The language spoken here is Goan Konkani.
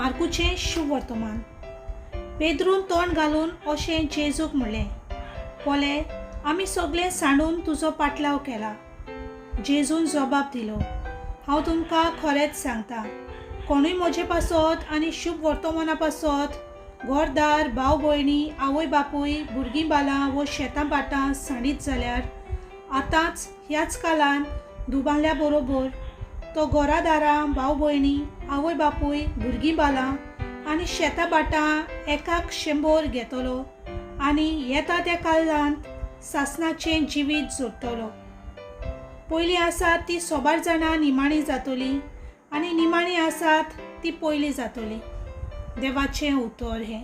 मार्कूचें शुभवर्तमान. पेद्रून तोंड घालून अशें जेजूक म्हणलें, पळे, आमी सगळें सांडून तुजो पाटलाव केला. जेजून जबाब दिलो, हांव तुमकां खरेंच सांगता, कोणूय म्हजे पासत आनी शुभ वर्तमाना पासत घरदार, भाव भयणी, आवय बापूय, भुरगीं बालां वो शेतां भाटां सांडीत जाल्यार आतांच ह्याच काळान दुबांल्या बरोबर तो घरादारां, भाव भयणी, आवय बापूय, भुरगीं बालां आनी शेतां भाटां एकाक 100 घेतलो आनी येता त्या काळांत सासणाचें जिवीत जोडटलो. पयलीं आसात ती सोबार जाणां निमाणी जातली आनी निमाणी आसात ती पयलीं जातली. देवाचें उतर हें.